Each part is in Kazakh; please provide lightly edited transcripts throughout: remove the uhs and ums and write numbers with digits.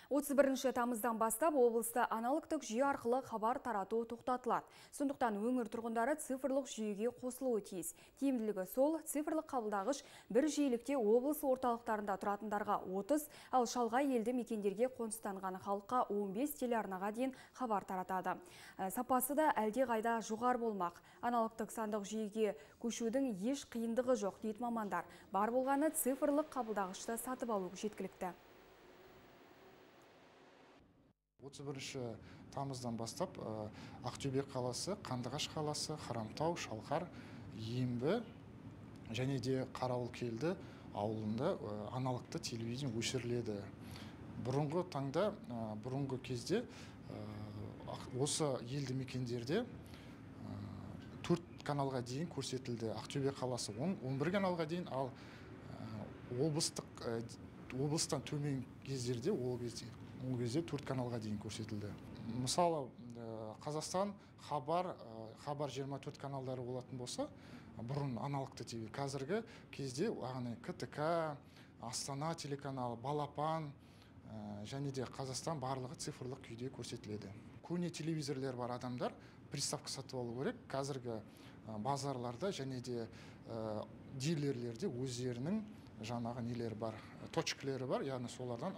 31 тамыздан бастап облыста аналогтық жүйе арқылы хабар тарату тоқтатылады. Сондықтан өңір тұрғындары цифрлық жүйеге қосылуы тиіс. Тиімділігі сол, цифрлық қабылдағыш бір жиілікте облыс орталықтарында тұратындарға 30, ал шалғай елді мекендерге қоныстанған халыққа 15 телеарнаға дейін хабар таратады. Сапасы да әлде қайда жоғары болмақ. Аналогтық сандық жүйеге көшудің еш қиындығы жоқ, дейді мамандар. Бар болғаны цифрлық қабылдағышты сатып алу жеткілікті. 31 тамыздан бастап Ақтөбе қаласы, Қандыағаш қаласы, Харамтау, Шалқар, Ембі және де Қарауылкелді ауылында аналогты телевидение өшіріледі. Бұрынғы таңда, бұрынғы кезде осы елді мекендерде 4 каналға дейін көрсетілді. Ақтөбе қаласы 11 каналға дейін, ал облыстан төмен кездерде ол кезде 4 каналға дейін көрсетілді. Мысалы, Қазақстан, Хабар, Хабар 24 каналдары болатын болса, бұрын аналогты ТВ, қазіргі кезде яғни КТК, Астана телеканалы, Балапан және де Қазақстан барлығы цифрлық күйде көрсетіледі. Көне телевизорлер бар адамдар приставка сатып алу керек. Қазіргі базарларда және де дилерлерде өздерінің жаңағы нелері бар, точкалары бар, яғни солардан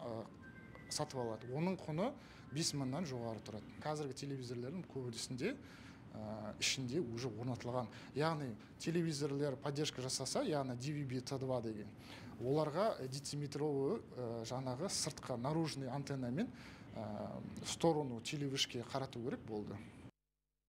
сатып алады. Оның құны 5000-нан жоғары тұрады. Қазіргі телевизорлердің көбісінде ішінде уже орнатылған. Яғни телевизорлер поддержка жасаса, яғни DVB-T2 деген, оларға дециметровый жаңағы сыртқы наружный антеннамен в сторону телевышке қарату керек болды.